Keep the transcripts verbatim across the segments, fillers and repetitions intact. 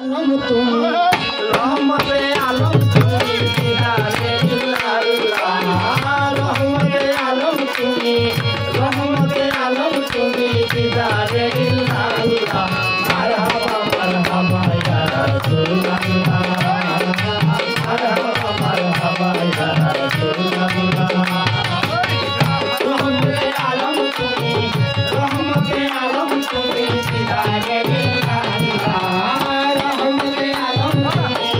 আলম তুমি, রহমতে আলম তুমি, দিদারে ইল্লাল্লাহ। রহমতে আলম তুমি, রহমতে আলম তুমি, দিদারে ইল্লাল্লাহ। মারহাবা, মারহাবা ইয়া রাসূলুল্লাহ। মারহাবা, মারহাবা ইয়া রাসূলুল্লাহ। রহমতে আলম তুমি, রহমতে আলম তুমি, দিদারে ইল্লাল্লাহ। রহমতে আলম তুমি,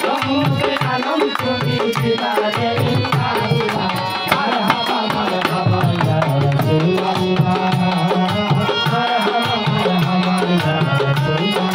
রহমতে আলম তুমি, দিদারে ইল্লাল্লাহ। মারহাবা, মারহাবা ইয়া রাসূলুল্লাহ। মারহাবা, মারহাবা ইয়া রাসূলুল্লাহ।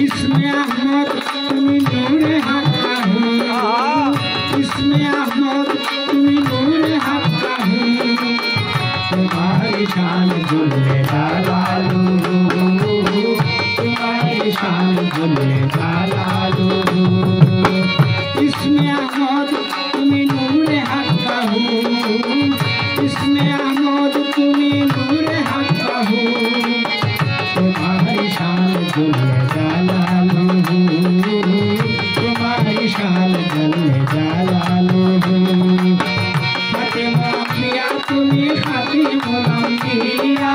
ইসমে আহমদ তুমি নূরে হাক্কাহু, ইসমে আহমদ তুমি নূরে হাক্কাহু। তোমার শান জল্লে জালালুহু, তোমার শান জল্লে জালালুহু। ইসমে আহমদ তুমি নূরে হাক্কাহু, ইসমে আহমদ তুমি নূরে হাক্কাহু। তোমার শান জল্লে জালালুহু, তোমার শান জল্লে জালালুহু। খাতেমুল আম্বিয়া তুমি খাতেমুল আম্বিয়া।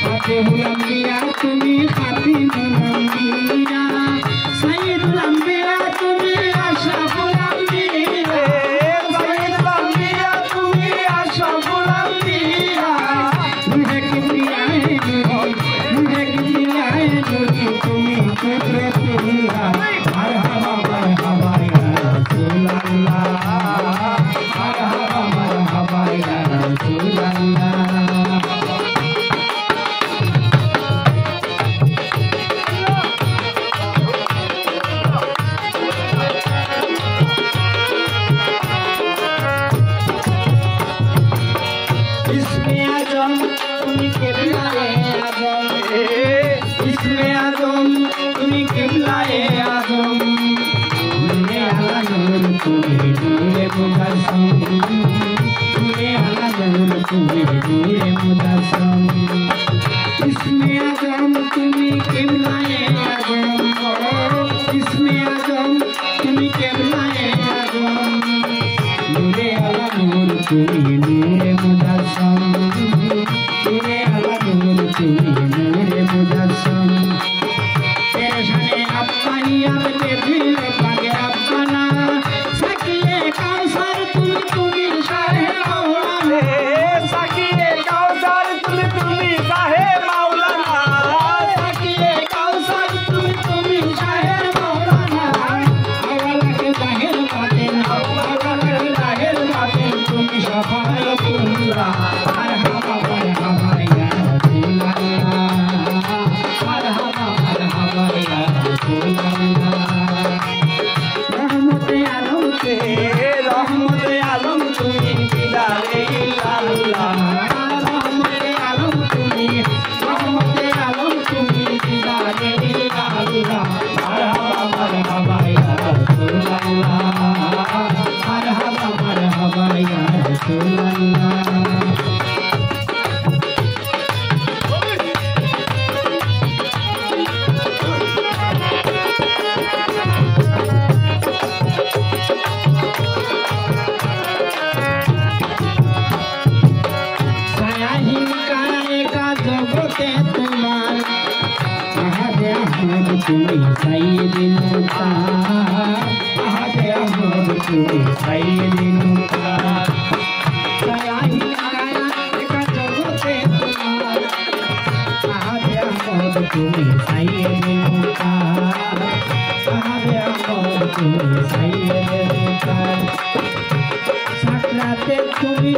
খাতেমুল আম্বিয়া তুমি খাতেমুল আম্বিয়া। সাইয়্যিদুল আম্বিয়া তুমি আশরাফুল আম্বিয়া। সাইয়্যিদুল আম্বিয়া তুমি আশরাফুল আম্বিয়া। রুহে কিবরিয়ায়ে নূরি, রুহে কিবরিয়ায়ে নূরি তুমি কুদরতুল্লাহ। মারহাবা, মারহাবা ইয়া রাসূলুল্লাহ। মারহাবা, মারহাবা ইয়া রাসূলুল্লাহ। ইসমে আজম তুমি কিবলায়ে আজম। ইসমে আজম তুমি কিবলায়ে আজম। নূরে আলা নূর তুমি নূরে মুজাসসাম। নূরে আলা নূর তুমি নূরে মুজাসসাম। ইসমে আজম তুমি কিবলায়ে আজম। ইসমে আজম তুমি কিবলায়ে আজম। নূরে আলা নূর তুমি নূরে মুজাসসাম। নূরে আলা নূর তুমি নূরে মুজাসসাম। পেরেশানে আত্তাহিয়াত বেদিল পাকে রব্বানা। সাকিয়ে কাউসার তুমি, তুমি শাহে মাওলানা। সাকিয়ে কাউসার তুমি, তুমি শাহে মাওলানা। সাকিয়ে কাউসার তুমি, তুমি শাহে মাওলানা। আওয়াল আখের জাহির বাতিন, আওয়াল আখের জাহির বাতিন তুমি শাফাআতুল্লাহ। মারহাবা, মারহাবা ইয়া রাসূলুল্লাহ। মারহাবা, মারহাবা ইয়া রাসূলুল্লাহ। রহমতে আলম তুমি, রহমতে আলম তুমি, দিদারে ইল্লাল্লাহ। রহমতে আলম তুমি, রহমতে আলম তুমি, দিদারে ইল্লাল্লাহ। মারহাবা, মারহাবা ইয়া রাসূলুল্লাহ। মারহাবা, মারহাবা ইয়া রাসূলুল্লাহ। সায়াহীন কায়নাত জগতে তোমার আহাদে আহমদ তুমি সাইয়্যিদে মুখতার। আহাদে আহমদ তুমি সাইয়্যিদে মুখতার। সায়াহীন কায়নাত জগতে তোমার আহাদে আহমদ তুমি সাইয়্যিদে মুখতার। আহাদে আহমদ তুমি সাইয়্যিদে মুখতার। সাকরাতে তুমি